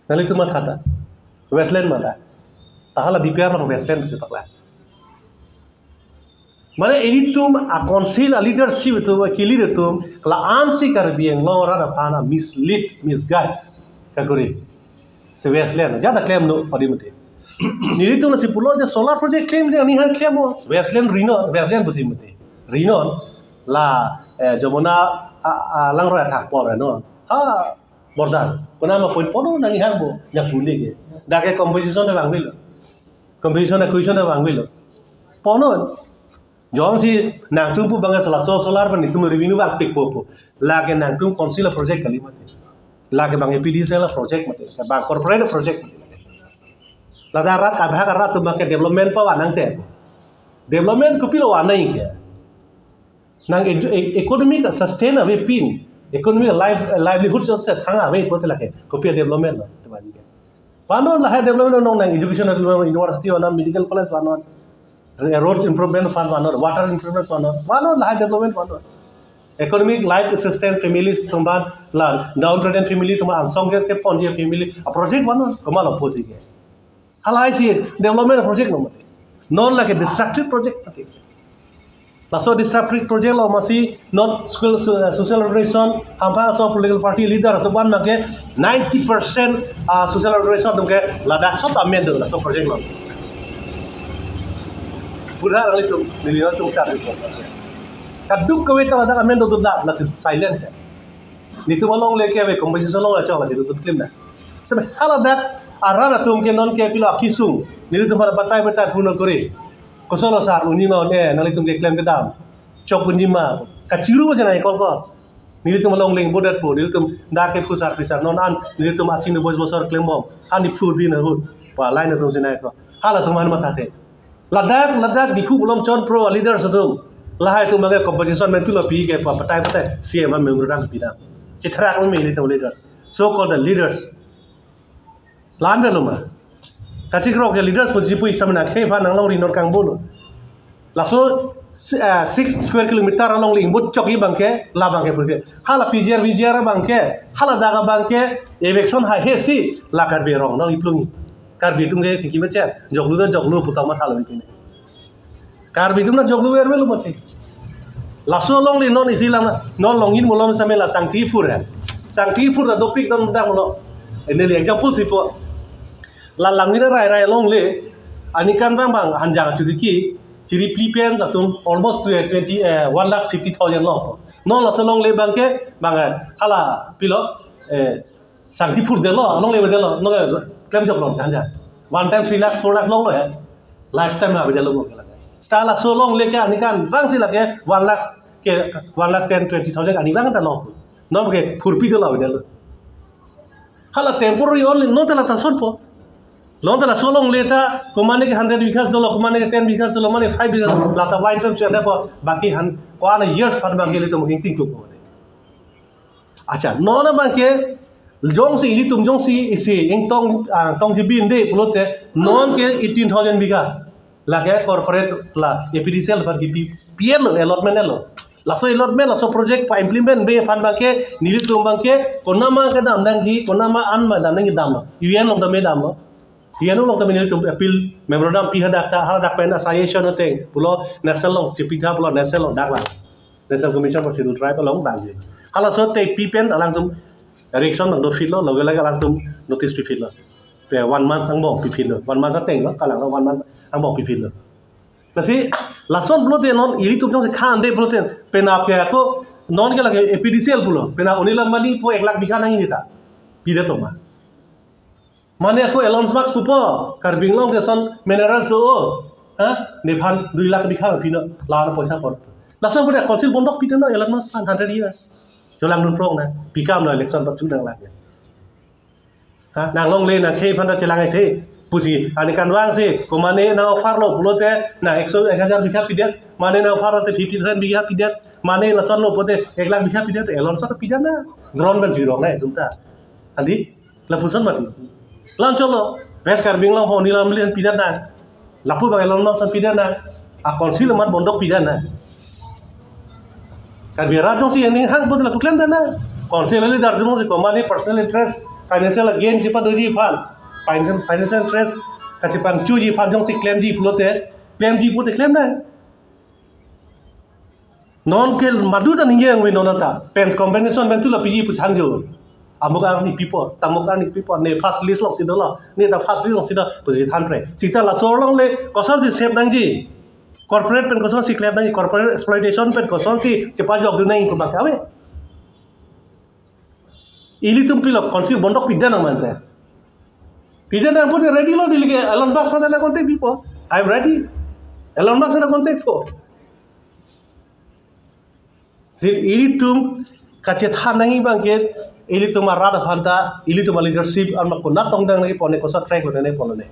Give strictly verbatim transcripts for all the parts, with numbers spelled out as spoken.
Nanglitum matha ta. Westland mata. Ta hala D P R along Westland pusi paklang. Mane ilitum a-council a-leadership atum, a-kilid atum, la-ansi Karbi Anglong arat aphan a-mislead, misguide kakuri. Si Westland, jada klemnon, padi mati. Nelitum lasi pulo je solar project klem, de ani han klemnon, Westland rinon, Westland pusi mati. Rinon, la, eh, Jamuna, a, a, langroi athak por rinon. Ha, border. Konat ma point ponon nangli hangpo, nyapu ni ke. Dak ke compensation ta vangvelo. Compensation ta question ta vangvelo. Ponon. Jongsi nangtum pu abang ke laso solar pen itum revenue vangpikpo pu. Lake nangtum council a-project kali mati. Lake abang A P D C L a-project mati. Abang corporate project mati. Ladak rat kabhak arat atum abang ke development pa vanangte. Development kopilo vanang ke. Nang edu-, e-, economic sustain avepin. Economic life, livelihood jongsi thang ave pulote lake. Kopi development lo. Teman ke. Vanon lahai development, non nang education development, university vanon, medical college vanon, road improvement fund vanon, water improvement vanon, vanon lahai development vanon. Economic life assistance families atum aphan, la downtrodden family atum aphan, angsong ke keponji family a-project vanon, komatlo pusi ke. Halaisi development project lo mati. Non lake destructive project mati. Laso destructive project lo amatsi non school so-, social organization, hamphang aso political party leader atum aphan abang ke ninety percent, ah, social organization atum ke ladak sot amen do laso project lo. Pura nanglitum, nelitum char. Kaduk kave ta ladak amen dodun dak, lasi silent ke. Nelitum alongle ke ave, compensation along achok lasi nelitum klemnang. Sebe haladak arat atum ke non ke pilo akisung. Nelitum hala batai batai phone kori. Kosonlo sar, unji ma un-e, nanglitum keklem kedam. Chok unji ma. Kachiru ba chena ekol kol. Nelitum along leng bodat po, nelitum dak ke phusar phisar non an, nelitum asing bos bosor klembom. Ani phu din ahut. Pa line atum sinai ko. Halatum han mathathe. Ladak, ladak Diphu malom chon pro leaders atum. Lahai atum abang ke compensation mentu lo pi ke pa patai patai C M a memorandum pidam. Chithrak me nelitum leaders. So called the leaders. Lan velo ma. Kachikro ke leaders pusi pu isam na khei aphan nanglongri non kangbo lo. Laso, eh, six square kilometer along le ingbut chok abang ke, la abang ke purke. Hala P G R, V G R abang ke, haladak abang ke, eviction hai he si, la Karbi Anglong nang iplungi. Karbi atum ke chingki macet, joklu ta joklu putak mathalo ipine. Karbi atum ta joklu ver velo mati. Laso alongle non isi lang, non Longin malom same la Sangti Phur hai. Sangti Phur ta dopik don dak lo. Ini le example si po. La Longin rai rai alongle, anikan abang abang hanjang chiriki, chiri phli pen atum almost to twenty, eh, one lakh fifty thousand lo. Non laso alongle abang ke, abang, eh, hala pilo, eh, Sangti Phur detlo, alongle detlo, non klem jok long, kan ja. One time three lakh, four lakh longlo ya. Lifetime na detlo mo kela. Sta laso alongle ke anikan abang si lake one lakh ke, one lakh ten, twenty thousand ani abang ta long. Non ke phurpi detlo detlo. Hala temporary only, non ta la ta son po. Non ta laso alongle ta, komane ke hundred bighas dolo, komane ke ten bighas dolo, mane five bighas dolo, la ta one time share po, baki han, ko-an years aphan baki le to mo tingkuk po. Acha, non abang ke, jongsi ilitum jongsi isi ingtong, ah, tong jibin de pulote, non ke eighteen thousand bighas. Lake corporate la A P D C L aphan kipi, pi-etlo, allotment lo. Laso allotment, laso project pa-implement ave aphan abang ke, nelitum abang ke, konat ma kedam nangji, konat ma an ma dam nangji damlo. U N along ta me damlo. U N along ta me nelitum appeal memorandum pi hadak ta, hadak pen a suggestion ateng, pulo national along, chepitha pulo national along dak lang. National Commission for Scheduled Tribe along damji. Halaso te pi pen alangtum reaction nang do phitlo, loge loge alangtum notice pi phitlo. Pe one month angbong pi phitlo. One month ateng lo, kalang lo one month angbong pi phitlo. Lasi, lason pulote non ilitum jongsi khan de pulote penap ke ako, non ke lake A P D C L pulo. Penap Anil Ambani po ek lakh bigha nangji ta. Pidet lo ma. Mane ako Elon Musk pupo, Karbi Anglong ke son mineral so, ha? Nephan dui lakh bigha pino, la-an poisa por. Lason pulote council bondok pite no Elon Musk aphan hundred years. Cholang dun prong na, pikam lo election pat chunang lake. Ha, nang longle nang khei aphan ta chelang ethe. Pusi, anikan vangsi, komane nang offer lo pulote, nang ekso, ek hajar bigha pidet, mane nang offer te fifty thousand bigha pidet, mane lason lo pulote, ek lakh bigha pidet, Elon Musk pidet na, drone pen jirong na, itum ta. Andi, lapuson mati. Lan cholo, West Karbi Anglong ho Anil Ambani pidet na. Lapu abang Elon Musk pidet na. A council amat bondok pidet na. Karbi rat jongsi aning hang bondok lapu klem dan na. Council leader jongsi komane personal interest Financial gain chepadoji aphan, financial, financial interest kachepangchuji aphan jongsi klemji pulote, klemji pulote klem nang. Non ke madu ta ningje angwi non ta. Pen compensation pen tu la piji pu sangjo. Amuk arni pipo, tamuk arni pipo, ne first list alongsi dolo, ne ta first list alongsi do, pusi thanpre. Sita laso along le kosonsi save nangji. Corporate pen kosonsi klem nangji, corporate exploitation pen kosonsi chepajokdun nangji pu abang ave. Ilitum pilo konsi bondok pida nang mante. Pida nang pute ready lo, neli ke Elon Musk mate nang contact pipo. I am ready. Elon Musk nang contact po. Si ilitum kachethan nangji abang ke, ilitum arat aphan ta, ilitum aleadership an ma konat tongdang nangji pone, kosa track lo ne pone.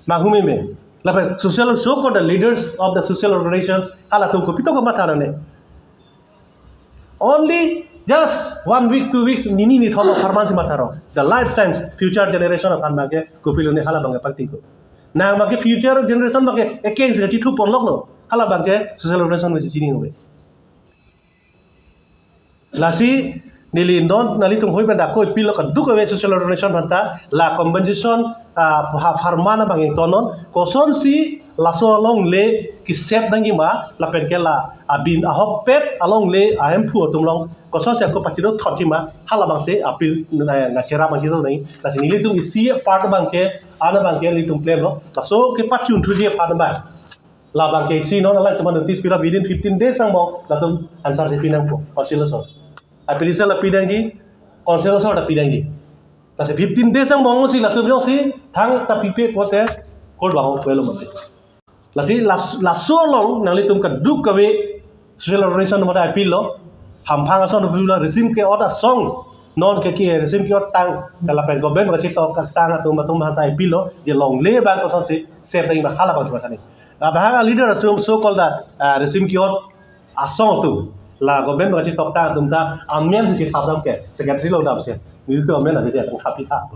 Mahumi me. Lapen social, so called the leaders of the social organizations, halatum kopi to kamatha ne. Only just one week, two weeks, nini nithom apharman si matharo. The lifetimes, future generation aphan abang ke kopilo ne hala abang ke pakti ko. Nang abang ke future generation abang ke ekeng si kachithu ponlok lo. Hala abang ke social organization abang chini ove. Lasi neli non nanglitum hoi pen dak ko appeal lo kadokave social organization aphan ta, la compensation, ah, ha pharman abang ingtonon, kosonsi laso along le ki-save nangji ma, lapen ke la abin ahokpet along le ahemphu atum along kosonsi ako pachiro thotji ma, hala abang si appeal, eh, nangcherap abang chiro nangji. Lasi nelitum isi part abang ke, an abang ke nelitum klemlo, laso kepachun thuji aphan abang. La abang ke isi non alangtum aphan notice pilo, within fifteen days angbong latum answer si pi nangpo, council asor. Application la pi nangji, council asor ta pi nangji. Lasi fifteen days angbong si latum jongsi thangta pipe pote court vang pulo mati. Lasi las-, laso along nanglitum kadokave social organization mate appeal lo, hamphang ason appeal lo, resim ke-ot asong, non ke ki resim ke-ot tang, lapen government kachetok tang atum atum aphan ta appeal lo, je longle abang kosonsi save nangji ma hala abang si mathani. Labang a-leader atum so called the, ah, resim ke-ot asong atum, la government kachetok tang atum ta amen si chethap dam ke, secretary lo dam si. Nelitum amen ave dia tang thap-i tha.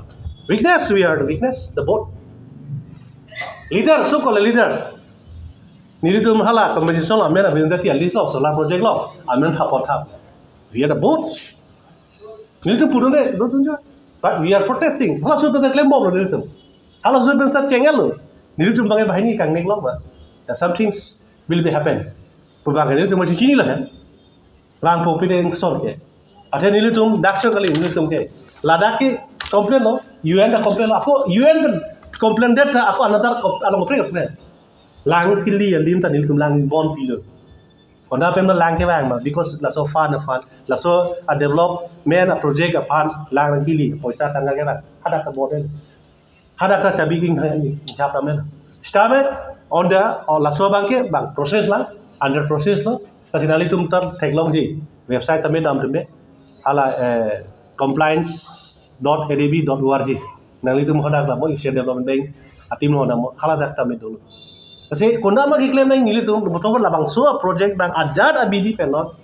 Weakness, we are the weakness, the both. Leader, so called leaders. Nelitum hala compensation amen ave dia ti, at least lo solar project lo amen thap thap. We are the both. Nelitum pudun de, dodun jo. But we are protesting. Hala surat pen klem bom lo nelitum. Hala surat pen sa chengel lo. Nelitum abang ke banghini kangnek lo ba. That some things will be happen. Pu abang ke nelitum masih chini lo hen. Langpo pide yang kesol ke. Athe nelitum dak chok kali nelitum ke. Ladak ke complain lo, U N ta complain lo. Ako U N pen complain det ta, ako another com-, along complain, complain. Lang kili alim ta nelitum lang bon pilo. Konat pen lang kevang ma, because laso fund, fund, laso a-development a-project aphan lang kili, poisa tangka kevang. Hadak ta bon. Hadak ta chabi king hai ni, hap amen. Sitame on the, on laso abang ke, abang process lang, under process lo. Lasi nanglitum ta theklongji, website tame damtum be. Hala, eh, compliance dot A D B dot O R G. Nanglitum hadak dam, Asian Development Bank a-team lo dam, hala dak tame dolo. Lasi konat ma keklem nang nelitum, betul labangso project abang ajat abidi pen lo.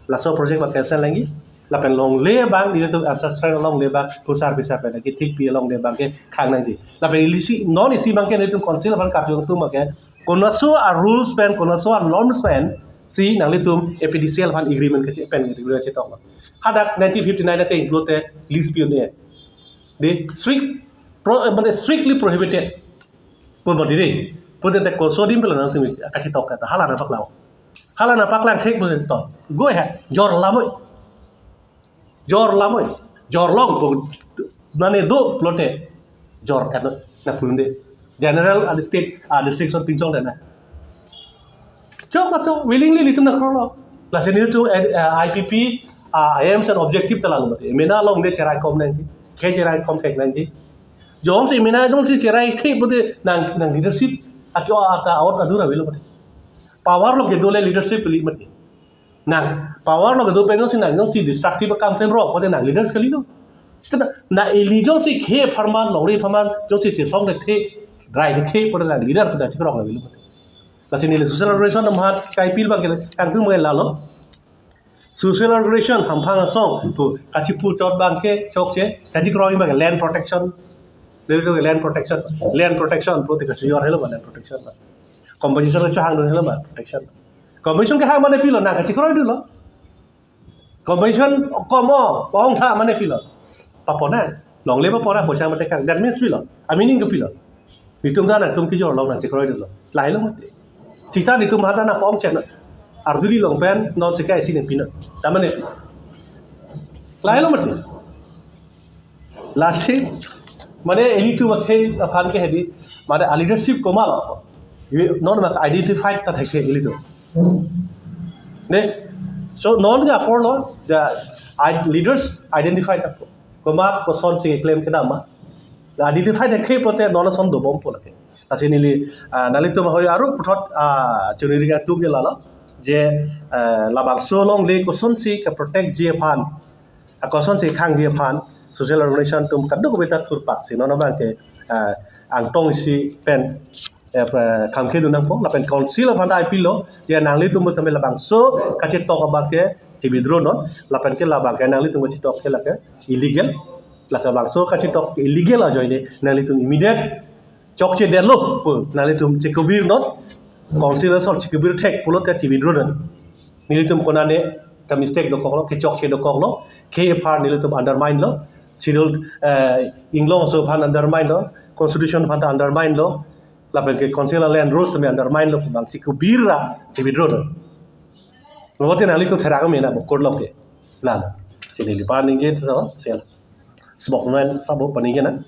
Laso project abang cancel nangji. Lapen longle abang, nelitum ancestral longle abang, pusar pisar pen, kethik pi longle abang ke khang nangji. Lapen ili si, non isi abang ke nelitum council aphan karjong atum abang ke, konatso a-rules pen, konatso a-norms pen, si nanglitum A P D C L aphan agreement kache pen agreement kachetok lo. Hadak nineteen fifty-nine ate include te lease pi un-e. De strict, pro, eh, mane strictly prohibited. Pun bodi de. Pun te koso adim pelo nangtum kachetok ta hala nangpaklang. Hala nangpaklang thek pun to. Go ahead. Jor lamoi. Jor lamoi. Jor long pun. Mane do pulote. Jor kan nangpudun de. General and state, ah, district son pinchong de na. Chok ma chok, willingly nelitum nangkrolo. Lasi nelitum, eh, eh, I P P, ah, aims and objective ta lalo mati. Mena along de cherai kom nangji. Khe cherai kom thek nangji. Jongsi mena jongsi cherai thek pute nang, nang leadership akio ata out adur avelo mati. Power lo kedo le leadership kali mati. Nang power lo kedo pen jongsi nang jongsi destructive akam klem rok pute nang leaders kalilo. Sita na ili jongsi khe pharman, longri pharman, jongsi chesong le the, drai le the pute nang leader pute chikrok nang avelo mati. Lasi neli social organization atum aphan ka-appeal abang ke, kangtung abang ke lalo. Social organization hamphang asong pu kachipu chot abang ke chokche, kachikroi abang ke land protection. Nelitum ke land protection, land protection pu te kachijor helo ma land protection ma. Compensation kachehangdun helo ma protection. Compensation kehang mane pilo, nang kachikroi dunlo. Compensation kom o, pong tha mane pilo. Paponai. Longle paponai, poisa mate kang. That means pilo. Amining ke pilo. Netum ta nangtum kejor along nangchekroi dolo. Lahelo mati. Seta netum hata na pom chen. Arjuli long pen non sika isi nangpinot. Tamane. Lahelo mati. Lasi, mane ilitum akhei aphan ke hedi, mane a leadership komat lo. Non mak identified ta thekhe ilitum. Ne? So, non ke apor lo, the i- leaders identified ta. Komat kosonsi claim kedam ma. Identified thekhe pote non ason dobompo lake. Lasi neli, ah, nanglitum ahoi aru puthot, ah, chuniri atum ke lalo. Je, ah, labangso longle kosonsi ke protect ji aphan. A kosonsi khangji aphan social organization atum kadokave ta thurpaksi non abang ke, ah, angtong isi pen, eh, pa- khangke dun nangpo lapen council aphan ta apilo je nanglitum bus sampai labangso kachetok abang ke chi-withdraw non lapen ke labang ke nanglitum kachetok ke lake illegal, lasi labangso kachetok illegal ajoine nanglitum immediate chokche detlo pu nanglitum chekubir non, council asor chekubir thek pulote chi-withdraw non. Nelitum konane ka mistake dokoklo, kechokche dokoklo, khei aphan nelitum undermine lo, schedule, eh, inglong aso aphan undermine lo, constitution aphan ta undermine lo, lapen ke council land rules me undermine lo, bang chekubir ra chi-withdraw non. Lo bote nanglitum therak me na bo court lo ke. Lalo. Sini lipan ningje to sel. Smok men sabo paningje na.